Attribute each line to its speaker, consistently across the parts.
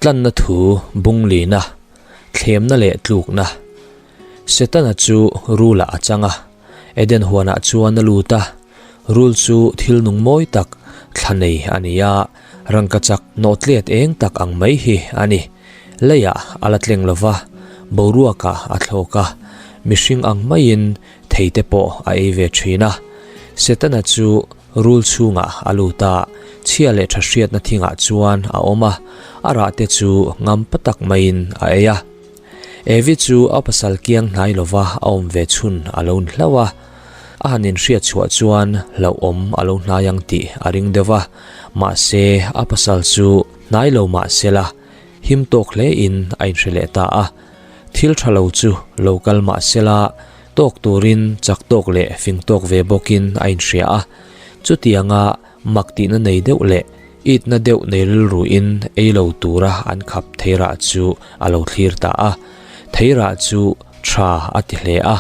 Speaker 1: Tlanna thu bung lina, thlemna leh tlukna. Setana chu rulah a chang a, Eden huanah chuan a lut a. Rul chu thil nung mawi tak, thla nei a ni a, rangkachak nawhtlet eng tak ang mai hi a ni. Leiah a la tleng lo va, boruakah a thlawk a, mihring ang maiin thei te pawh a ei ve thin a. Setana chu rul chhungah a lut a, chhia leh tha hriatna thingah chuan a awm a, a rah te chu ngam pa tak maiin a ei a. Evi chu a pasal kiang hnai lova a awm ve chhun a lo ni hlauh a, a han inhriat chhuah chuan hlauhawm a lo hnai ang tih a ring deuh va, mahse a pasal chu hnai lo mah sela him tawk hle in a inhre leh ta a. Thil tha lo chu lo kal mah sela tawk turin chak tawk leh fing tawk ve bawkin a inhria a. Chutianga mak tihna nei deuh leh itna deuh nei rilruin ei lo tura an khap theirah chu a lo thlir ta a. Theirah chu tha a ti hle a.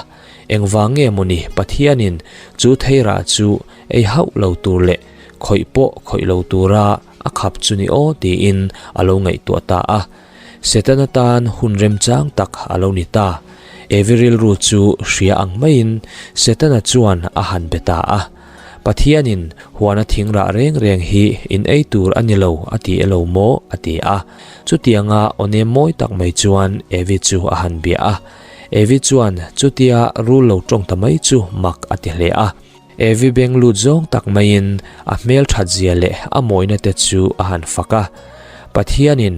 Speaker 1: Engvang nge mawni Pathianin chu theirah chu ei hauh lo tur leh khawih pawh khawih lo tura a khap chu ni aw tiin a lo ngaihtuah ta a. Setana tan hun remchang tak a lo ni ta. Evi rilru chu hria ang maiin Setana chuan a han be ta a. Pathianin huana thingrah reng reng hi in ei tur a ni lo a ti elo maw? a ti a. Chutianga aw nem mawi tak mai chuan Evi chu a han bia a. Evi chuan chutia rul lo tawng ta mai chu mak a ti hle a. Evi beng lut zawng tak maiin a hmel that zia leh a mawina te chu a han fak a. Pathianin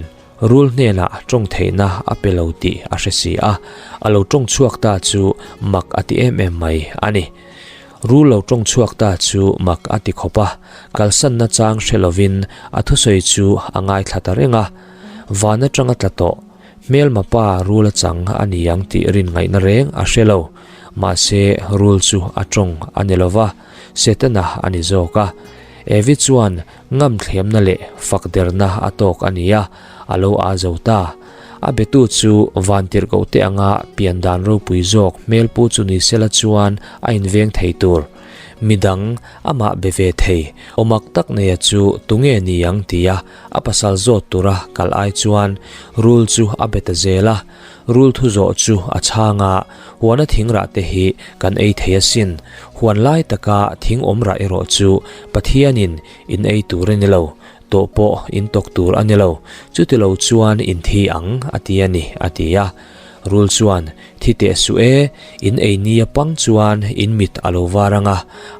Speaker 1: rul hnenah tawng theihna a pe lo tih a hre si a, a lo tawng chhuak ta chu mak a ti em em mai a ni. Rul lo tawng chhuak ta chu mak a ti khawp a, kalsanna chang hre lovin a thusawi chu a ngaithla ta reng a. Van atanga tla tawh Hmelma pa rul a chang a ni ang tih rin ngaihna reng a hre lo. Mahse, rul chu a tawng a ni lo va, Setana a ni zawk a. Evi chuan ngamthlemna leh fakderna a tawk a ni a, a lo aa zo ta. A betu chu vantirhkoh te anga pian dan ropui zawk hmelpu chu ni sela chuan a inveng thei tur. Midang amah be ve thei, awmak tak neia chu tunge ni ang tia A pasal zawt tura kal ai chuan rul chu a be ta zel a, rul thu zawh chu a chhang a, huana thing rah te hi kan ei thei asin, huan lai taka thing awm rah erawh chu Pathianin in ei tur a ni lo, tawh pawh in tawk tur a ni lo, chuti lo chuan in thi ang a ti a ni a ti a. Rul chuan, Thi teh suh e, in ei ni a pang chuan in mit a lo var ang a,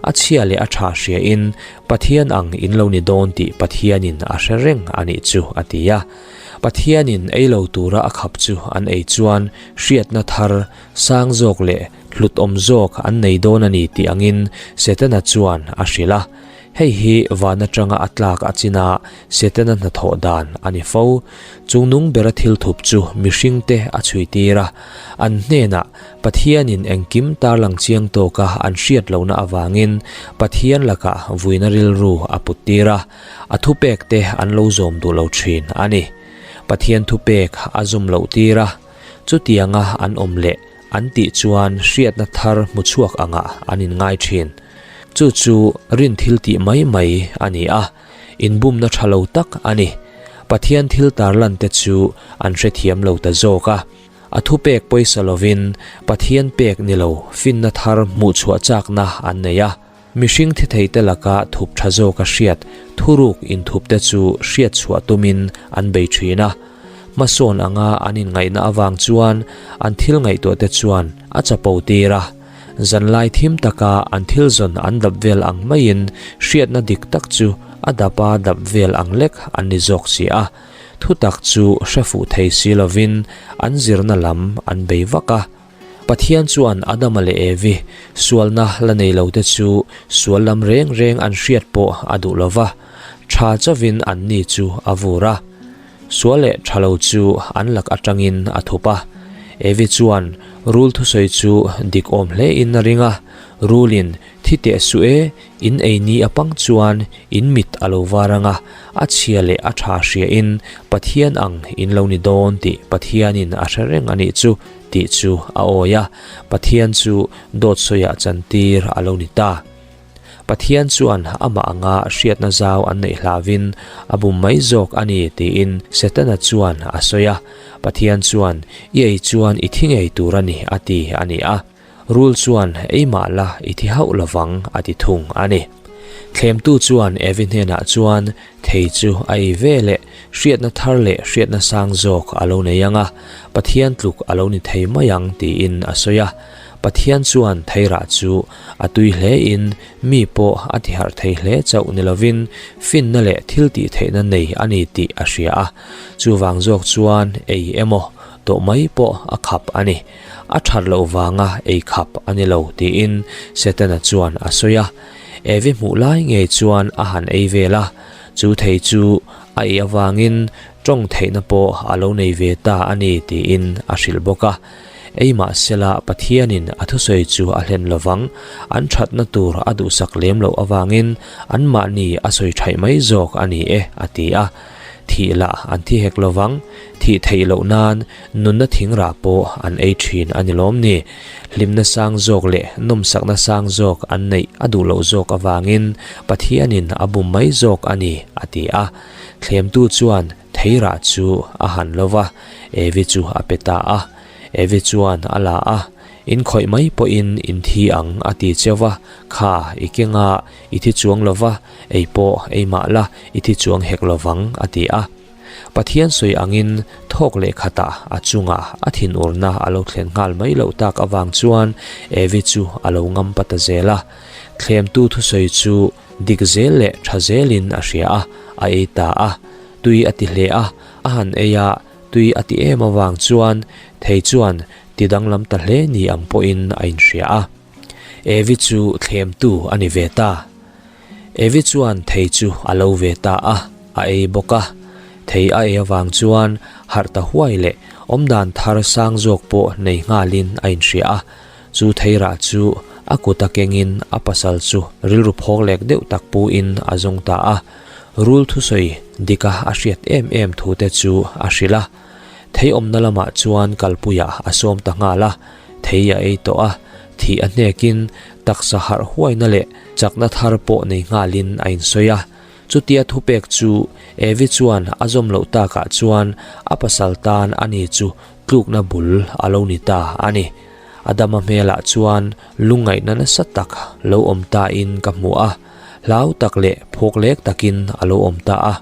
Speaker 1: a chhia leh a tha hria in Pathian ang in lo ni dawn tih Pathianin a hre reng a nih chu, a ti a. Pathianin ei lo tura a khap chu an ei chuan hriatna thar sang zawk leh hlut awm zawk an nei dawn a ni tih angin Setana chuan a hrilh a. Hei hi van atanga a tlak a chin a, Setana hnathawh dan a ni fo. Chungnung bera thil thup chu mihringte a chhui tir a, an hnenah Pathianin engkim tarlang chiang tawka an hriat lohna avangin Pathian lakah vuina rilru a put tir a, a thupekte an lo zawm duh lo thin a ni. Pathian thupek a zum loh tir a, chutianga an awm leh an tih chuan hriatna thar hmu chhuak angah an inngai thin. Chu chu rin thil tih mai mai a ni a, inbumna tha lo tak a ni. Pathian thil tarlan te chu an hrethiam lo ta zawk a. A thupek pawisa lovin Pathian pek ni lo finna thar hmuh chhuah chakna an nei a. Mihring thi thei te laka thup tha zawka hriat thuruk inthup te chu hriat chhuah tumin an bei thin a. Hmasawn anga an inngaihna avang chuan an thil ngaihtuah te chuan a chapo tir a. Zanlai thim taka an thil zawn an dap vel ang maiin hriatna dik tak chu a dapa dap vel ang lek an ni zawk si a. Thutak chu hre fuh thei si lovin an zirna lam an bei vak a. Pathian chuan Adama leh Evi sualna la nei lote chu sual lam reng reng an hriat pawh a duh lo va, tha chauvin anni chu a vur a. Sual leh tha lo chu an lak atangin a thup a. Evi chuan rul thusawi chu dik awm hlein a ring a, rulin thi teh suh e, in ei ni a pang chuan in mit a lo var ang a, a chhia leh a tha hriain Pathian ang in lo ni dawn tih Pathianin a hre reng a nih chu. Tih chu a awi a, Pathian chu dawt sawiah chantir a lo ni ta. Pathian chuan amah anga hriatna zau an neih hlauvin a bum mai zawk a ni tiin Setana chuan a sawi a. Pathian chuan, I ei chuan i thi ngei tur a ni a ti a ni a. Rul chuan, Ei mah la, i thi hauh lovang a ti thung a ni. Thlemtu chuan Evi hnenah chuan thei chu a ei ve leh hriatna thar leh hriatna sang zawk a lo nei ang a, Pathian tluk a lo ni thei mai ang tiin a sawi a. Pathian chuan theirah chu a tui hlein mi pawh a tiharh thei hle chauh ni lovin finna leh thiltihtheihna nei a ni tih a hria a. Chuvang zawk chuan ei emaw tawh mai pawh a khap a ni. A that loh vanga ei khap a ni lo tiin Setana chuan a sawi a. Evi hmuh lai ngei chuan a han ei vel a, chu thei chu a ei avangin tawng theihna pawh a lo nei ve ta a ni tiin a hrilh bawk a. Ei mahsela Pathianin a thusawi chu a hlen lovang, an thatna tur a duhsak lem loh avangin anmahni a sawi thaih mai zawk a ni e a ti a. Thih lah an thi hek lovang, thih theih loh nan nunna thing rah pawh an ei thin a ni lawm ni? Hlimna sang zawk leh nawmsakna sang zawk an neih a duh loh zawk avangin Pathianin a bum mai zawk a ni, a ti a. Thlemtu chuan thei rah chu a han lo va, Evi chu a pe ta a. Evi chuan a la a, In khawih mai pawhin in thi ang a ti cheu va, Kha, i kenga i thi chuang lo va, ei pawh ei mah la, i thi chuang hek lo vang, a ti a. Pathian sawi angin thawk leh khatah a chungah a thinurna a lo thlen nghal mai loh tak avang chuan Evi chu a lo ngam pa ta zel a. Thlemtu thusawi chu dik zel leh tha zelin a hria a, a ei ta a. Tui a ti hle a, a han ei a, tui a ti em avang chuan thei chuan ti danglam ta hle ni ang pawhin a inhria a. Evi chu thlemtu a ni ve ta. Evi chuan thei chu a lo ve ta a, a ei bawk a. Thei a ei avang chuan harh ta huai leh awmdan thar sang zawk pawh nei nghalin a inhria a. Chu thei rah chu a kut a kengin a pasal chu rilru phawk lek deuh tak puin a zawng ta a. Rul thusawi dika a hriat em em thute chu a hrilh a. Thei awmna lamah chuan kalpuiah a sawm ta nghal a, thei a ei tawh a, thih a hnekin taksa harh huaina leh chakna thar pawh nei nghalin a insawi a. Chutia thupek chu Evi chuan a zawm loh takah chuan a pasal tan ani chu tlukna bul a lo ni ta a ni. Adama hmelah chuan lungngaihna nasa tak lo awm tain ka hmu a, hlau tak leh phawklek takin a lo awm ta a.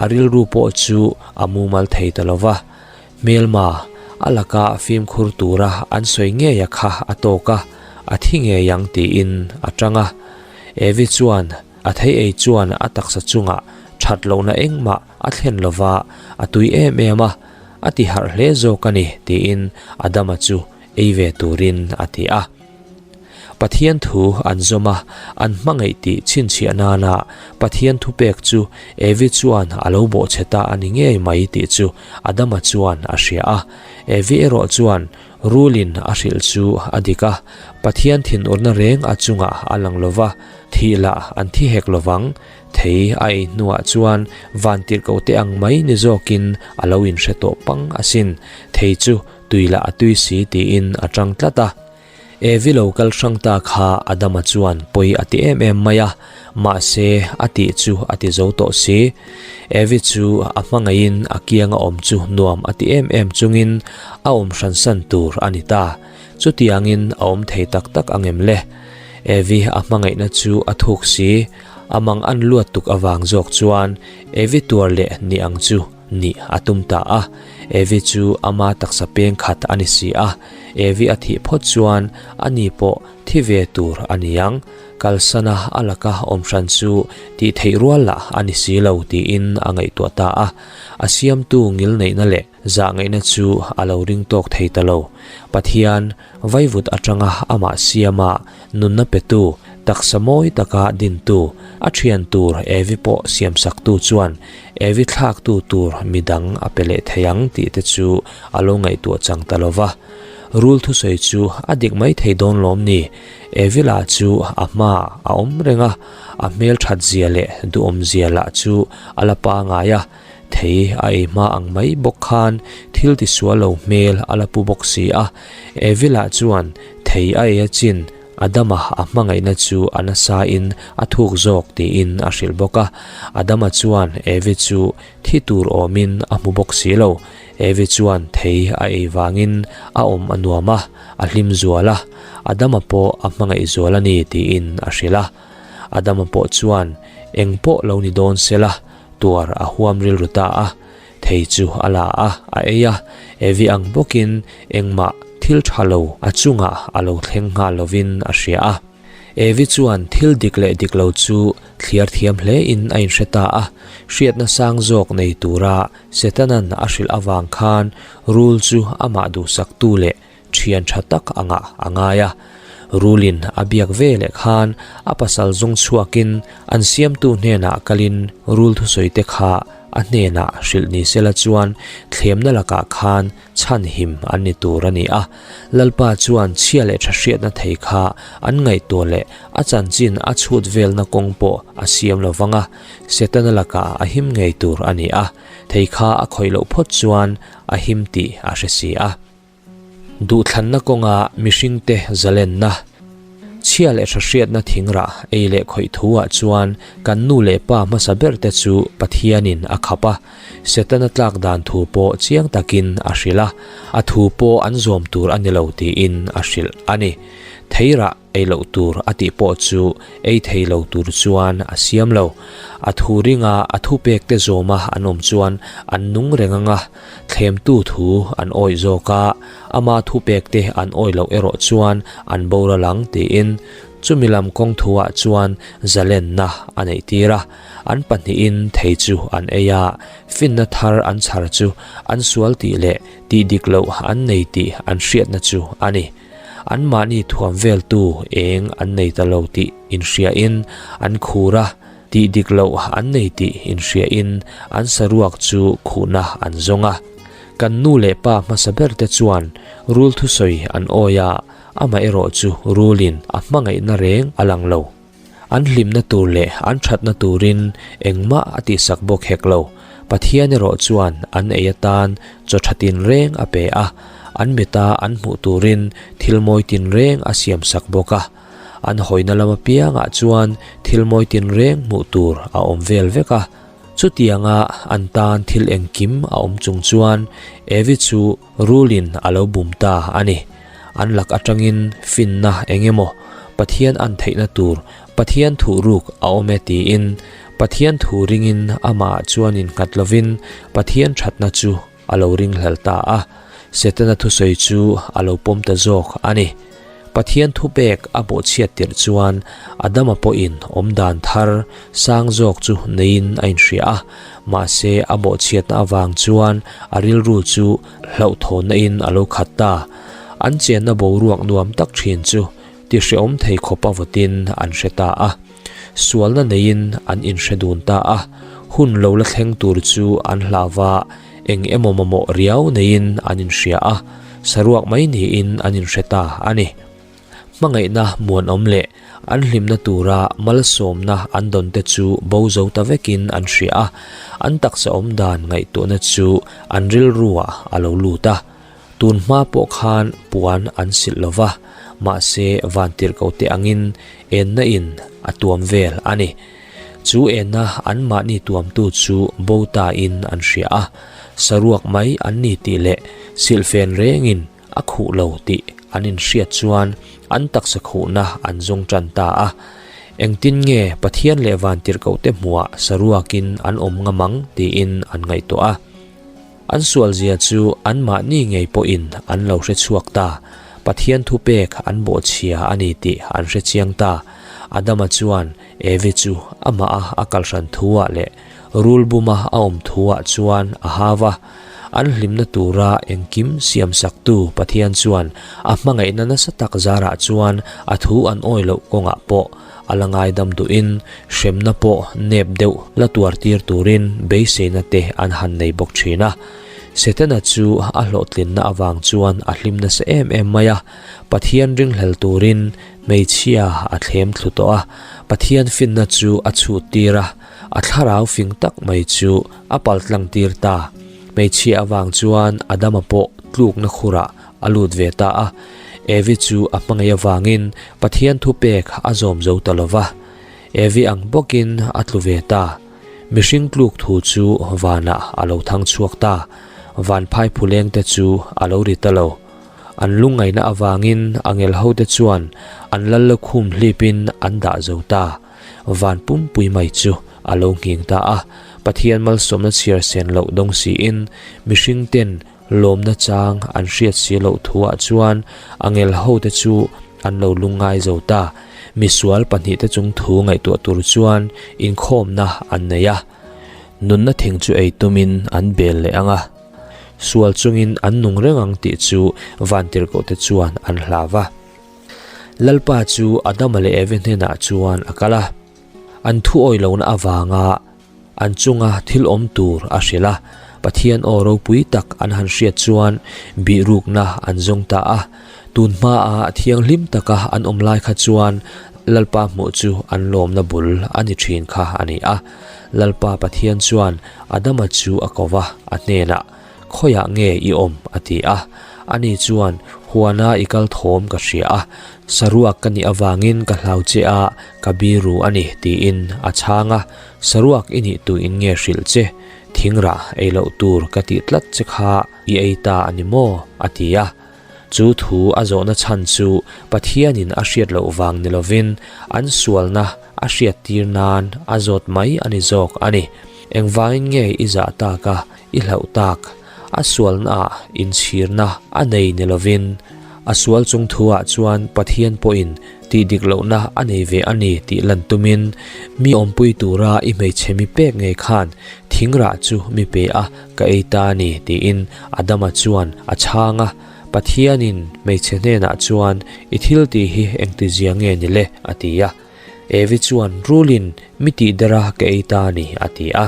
Speaker 1: A rilru pawh chu a mumal thei ta lo va, hmelma a laka fimkhur tura an sawi ngei a kha a tawk a, a thi ngei ang tiin a tang a. Evi chuan a thei ei chuan a taksa chungah that lohna engmah a thlen lo va, a tui em em a, a ti harh hle zawk a ni tiin Adama chu ei ve turin a ti a. Pathian thu an zawm a, an hmangaih tih chhinchhiah nana Pathian thupek chu Evi chuan a lo bawhchhe ta a ni ngei mai tih chu Adama chuan a hria a. Evi erawh chuan rulin a hrilh chu a dik a, Pathian thinurna reng a chungah a lang lo va, thih lah an thi hek lo vang. Thei a ei hnuah chuan vantirhkoh te ang mai ni zawkin a lo inhre tawh pang asin, thei chu tui lah a tui si tiin a tang tlat a. Evi lo kal hrang ta kha Adama chuan pawi a ti em em mai a, mahse a tih chu a ti zo tawh si. Evi chu a hmangaihin a kianga awm chu nuam a ti em em chungin a awm hransan tur a ni ta. Chutiangin a awm thei tak tak ang em le? Evi a hmangaihna chu a thuk si, a mang an luat tuk avang zawk chuan Evi tuar leh ni ang chu. Nih a tum ta a, Evi chu ama taksa peng khat a ni si a, Evi a thih phawt chuan a ni pawh thi ve tur a ni ang, kalsana a laka awm hran chu tih theih rual lah a ni si lo tiin a ngaihtuah ta a, a siamtu ngilneihna leh zahngaihna chu a lo ring tawk thei ta lo. Pathian vaivut atanga amah siama nunna petu, taksa mawi taka dintu, a thian tur Evi pawh siamsaktu chuan Evi thlaktu tur midang a pe leh thei ang tih te chu a lo ngaihtuah chang ta lo va. Rul thusawi chu a dik mai thei dawn lawm ni? Evi lah chu a hma a awm reng a, a hmel that zia leh duhawm zia lah chu a la pangai a, thei a ei hma ang mai bawk khan thil tisual lo hmel a la pu bawk si a. Evi lah chuan thei a ei a chin. Adama a hmangaihna chu a nasain a thuk zawk tiin a hrilh bawk a. Adama chuan Evi chu thi tur awmin a hmu bawk si lo. Evi chuan thei a ei vangin a awm a nuam a, a hlim zual a, Adama pawh a hmangaih zual a ni tiin a hrilh a. Adama pawh chuan eng pawh lo ni dawn sela tuar a huam rilru ta a. Thei chu a la a, a ei a, Evi ang bawkin engmah thil tha lo a chungah a lo thleng nghal lovin a hria a. Evi chuan thil dik leh dik lo chu thliar thiam hlein a inhre ta a, hriatna sang zawk nei tura Setanan a hrilh avang khan rul chu amah duhsaktu leh Thian tha tak angah a ngai a. Rulin a biak ve leh khan a pasal zawng chhuakin an siamtu hnenah kalin rul thusawite kha a hnenah hrilh ni sela chuan thlemna lakah khan chhanhim an ni tur a ni a. Lalpa chuan chhia leh tha hriatna thei kha an ngaihtuah leh a chanchin a chhut velna kawng pawh a siam lo vang a, Setana lakah a him ngei tur a ni a, thei kha a khawih loh phawt chuan a him tih a hre si a. Duhthlanna kawnga mihringte zalenna, chhia leh hrahriatna thingrah ei leh khawih thuah chuan kan nu leh pa hmasa berte chu Pathianin a khap a, Setana tlak dan thu pawh chiang takin a hrilh a, a thu pawh an zawm tur a ni lo tiin a hrilh a ni. Theirah ei loh tur a tih pawh chu ei thei lo tur chuan a siam lo. A thu ringa a thupekte zawma an awm chuan an nung reng ang a, Thlemtu thu an awih zawk a, ama thupekte an awih loh erawh chuan an boral ang tiin chumi lam kawng thuah chuan zalenna a neihtir a. An pahnihin thei chu an ei a, finna thar an chhar chu an sual tih leh tih dik loh an nei tih an hriatna chu a ni. Anmahni thuam veltu eng an nei ta lo tih inhriain an khur a. Tih dik loh an nei tih inhriain an saruak chu khuhna an zawng a. Kan nu leh pa hmasa berte chuan rul thusawi an awi a, amaherawh chu rulin a hmangaihna reng a lang lo. An hlimna tur leh an thatna turin engmah a tihsak bawk hek lo. Pathian erawh chuan an ei atan chaw tha tinreng a pe a, an mita an hmuh turin thil mawi tinreng a siamsak bawk a. An hawina lam apiangah chuan thil mawi tinreng hmuh tur a awm vel vek a. Chutianga an tan thil engkim a awm chung chuan Evi chu rulin a lo bum ta a ni. An lak atangin finna eng emaw Pathian an theihna tur Pathian thuhruk a awm e tiin Pathian thu ringin amahah chuan innghat lovin Pathian thatna chu a lo ringhlel ta a, Setana thusawi chu a lo pawm ta zawk a ni. Pathian thupek a bawhchhiat tirh chuan Adama pawhin awmdan thar sang zawk chu neiin a inhria a, mahse a bawhchhiatna avang chuan a rilru chu hlauhthawnna in a lo khat ta. An chenna boruak nuam tak thin chu tihrehawm thei khawp a vawtin an hre ta a. Sualna neiin an inhre dun ta a, hun lo la thleng tur chu an hlau va, eng emaw mamawh riau neiin an inhria a, saruak mai niin an inhre ta a ni. Hmangaihna muanawm leh an hlimna tura malsawmna an dawn te chu bo zo ta vekin an hria a, an taksa awmdan ngaihtuahna chu an rilruah a lo lut a. Tun hma pawh khan puan an silh lo va, mahse vantirhkohte angin enna in a tuam vel a ni. Chu enna anmahni tuamtu chu bo ta in an hria a, saruak mai an ni tih leh silhfen rengin a khuh lo tih an inhriat chuan an taksa khuhna an zawng tan ta a. Engtin nge Pathian leh vantirhkohte hmuah saruakin an awm ngam ang tiin an ngaihtuah a. An sualzia chu anmahni ngei pawhin an lo hre chhuak ta. Pathian thupek an bawhchhia a ni tih an hre chiang ta. Adama chuan Evi chu amah a a kalhran thuah leh rul buma a awm thuah chuan a hau a. An hlimna tura engkim siamsaktu Pathian chuan a hmangaihna nasa tak zarah chuan a thu an awi loh kawngah pawh A la ngaidam duhin hremna pawh nep deuh la tuar tir turin beiseina te an han nei bawk thin a. Setana chu a hlawhtlinna avang chuan a hlim nasa em em mai a, Pathian ringhlel turin hmeichhia a thlem thlu tawh a, Pathian finna chu a chhut tir a, a thlarau fing tak mai chu a paltlang tir ta. Hmeichhia avang chuan Adama pawh tlukna khurah a lut ve ta a. Evi chu a hmangaih avangin Pathian thupek a zawm zo ta lo va. Evi ang bawkin a tlu ve ta. Mihring tluk thu chu vanah a lo thang chhuak ta. Van phai phulengte chu a lo ri ta lo. An lungngaihna avangin angel hote chuan an lal lukhum hlipin an dah zo ta. Van pumpui mai chu a lo nghing ta a. Pathian malsawmna chhiar sen loh dawng siin mihring ten lawmna chang an hriat si loh thuah chuan angel hote chu an lo lungngai zo ta. Misual pahnihte chung thu ngaihtuah tur chuan inkhawmna an nei a. Nunna thing chu ei tumin an bel leh ang a. Sual chungin an nung reng ang tih chu vantirhkohte chuan an hlau va. Lalpa chu Adama leh Evi hnenah chuan a kal a, an thu awih lohna avanga an chunga thil awm tur a hrilh a. Pathian aw ropui tak an han hriat chuan bihrukna an zawng ta a. Tun hmaa thianghlim taka an awm lai kha chuan Lalpa hmuh chu an lawmna bul a ni thin kha a ni a. Lalpa Pathian chuan Adama chu a ko va, a hnenah, Khawiah nge i awm? a ti a. Ani chuan, Huana i kal thawm ka hria a, saruak ka nih avangin ka hlau che a, ka biru a ni, tiin a chhang a. Saruak i nih tuin nge hrilh che? Thingrah ei loh tur ka tih tlat che kha i ei ta a ni maw? a ti a. Chu thu a zawhna chhan chu Pathianin a hriat loh vang ni lovin an sualna a hriattir nan a zawt mai a ni zawk a ni. Engvangin nge i zah tak a, i hlauh tak? A sualnaah inchhirna a nei ni lovin a sual chung thuah chuan Pathian pawhin tih dik lohna a nei ve a ni tih lan tumin mi awmpui tura i hmeichhe mi pek ngei khan thingrah chu mi pe a, Ka ei ta a ni, tiin Adama chuan a chhang a. Pathianin hmeichhe hnenah chuan, I thil tih hi engtizia nge ni le? a ti a. Evi chuan, Rulin mi tih dera ka ei ta a ni, a ti a.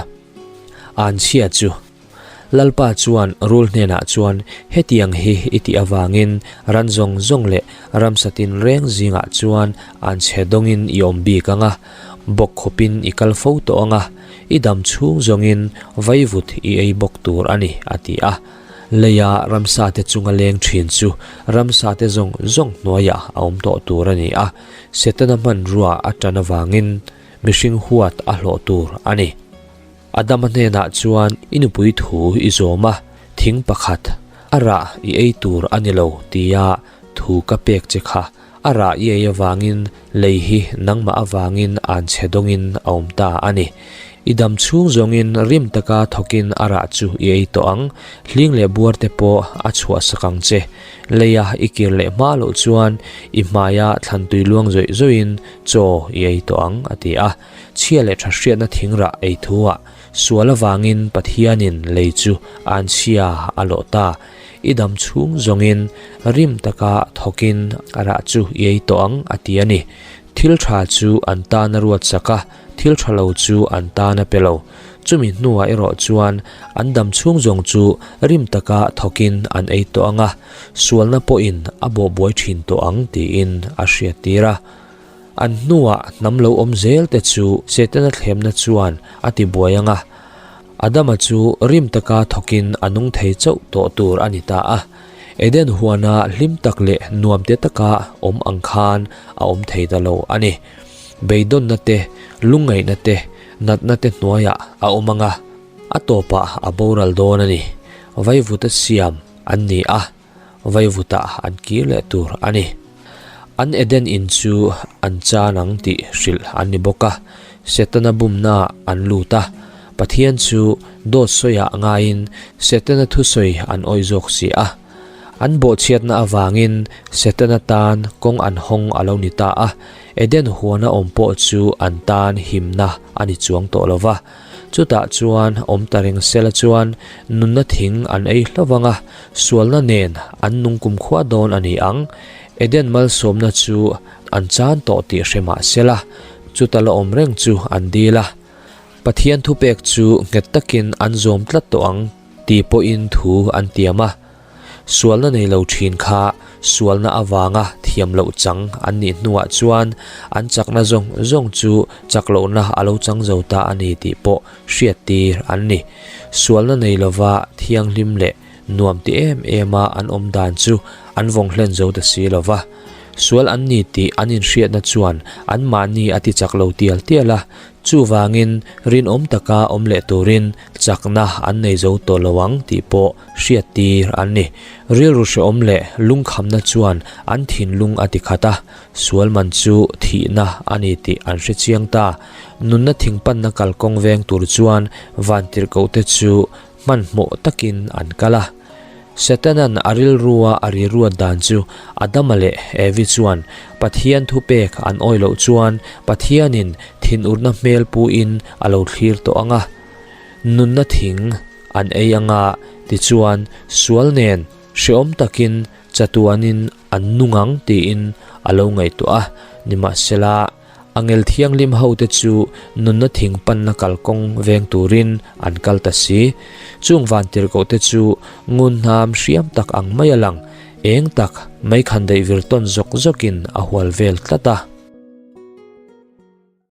Speaker 1: Anchhia chu Lalpa chuan rul hnenah chuan, Hetiang hi i tih avangin ran zawng zawng leh ramsa tinreng zingah chuan anchhe dawngin i awm bik ang a, bawk khawpin i kal fo tawh ang a, I dam chhung zawngin vaivut i ei bawk tur a ni, a ti a. Leia ramsate chunga leng thin chu ramsate zawng zawng hnuaiah a awm tawh tur a ni a, Setana hmanrua a tan avangin mihring huat a hlawh tur a ni. Adama hnenah chuan i nupui thu i zawm a, thing pakhat, a rah i ei tur a ni lo tia thu ka pek che kha. A rah i ei avangin lei hi nangmah avangin an chhe dawngin a awm ta a ni. I dam chhung zawngin rim taka thawkin a rah chu i ei tawh ang, hling leh buar te pawh a chhuah sak ang che. Leia i kir leh hma loh chuan i hmaia thlan tui luang zawih zawihin chaw i ei tawh ang, a ti a. Chhia leh tha hriatna thing rah ei thuah sual avangin Pathianin lei chu an chhia a lawh ta. I dam chhung zawngin rim taka thawkin a rah chu i ei tawh ang, a ti a ni. Thil tha chu an tan a ruat sak a, thil tha lo chu an tan a pe lo. Chumi hnuah erawh chuan an dam chhung zawng chu rim taka thawkin an ei tawh ang a, sualna pawhin a bawhbuai thin tawh ang tiin a hriattir a. An hnuah hnam lo awm zel te chu Setana thlemna chuan a tibuai ang a, Adama chu rim taka thawkin a nung thei chauh tawh tur a ni ta a. Eden huana hlim tak leh nuam te taka awm ang khan a awm thei ta lo a ni. Beidawnna te, lungngaihna te, natna te hnuaiah a awm ang a, a tawpah a boral dawn a ni. Vaivuta siam an ni a. Vaivutah an kir leh tur a ni. An Eden in chu an chan ang tih hrilh an ni bawk a, Setana bumnaah an lut a, Pathian chu dawt sawiah ngaiin Setana thusawi an awih zawk si a. An bawhchhiatna avangin Setana tan kawng an hawng a lo ni ta a, Eden huana awm pawh chu an tan himna a ni chuang tawh lo va. Chutah chuan awm ta reng sela chuan nunna thing an ei hlauh vang a, sualna nen an nung kumkhua dawn a ni ang. Eden malsawmna chu an chan tawh tih hre mah sela, chuta la awm reng chu an dil a. Pathian thupek chu nghet takin an zawm tlat tawh ang ti pawhin thu an tiam a. Sualna nei lo thin kha sualna avanga thiam loh chang an nih hnuah chuan an chakna zawng zawng chu chak lohna a lo chang zo ta a ni tih pawh hriattir an ni. Sualna nei lova thianghlim leh. nuam ti em em a an awm dan chu an vawng hlen zo ta si lo va. Sual an ni tih an inhriatna chuan anmahni a ti chak lo tial tial a, chuvangin rinawm taka awm leh turin chakna an nei zo tawh lo ang tih pawh hriattir an ni. Rilru hrehawm leh lungkhamna chuan an thinlung a ti khat a, sual man chu thihna a ni tih an hre chiang ta. Nunna thingpanna kalkawng veng tur chuan vantirhkohte chu hmanhmawh takin an kal a. Setanan a rilrua a riruat dan chu Adama leh Evi chuan Pathian thupek an awih loh chuan Pathianin thinurna hmel puin a lo thlir tawh ang a, nunna thing an ei ang a, tichuan sual nen hrehawm takin chatuanin an nung ang tiin a lo ngaihtuah a, nimahsela, Angel thianghlim hote chu nunna thing panna kalkawng veng turin an kal ta si. Chung vantirhkohte chu ngunhnam hriam tak ang mai a lang, eng tak mai khan daih vir tawn zawk zawkin a hual vel tlat a.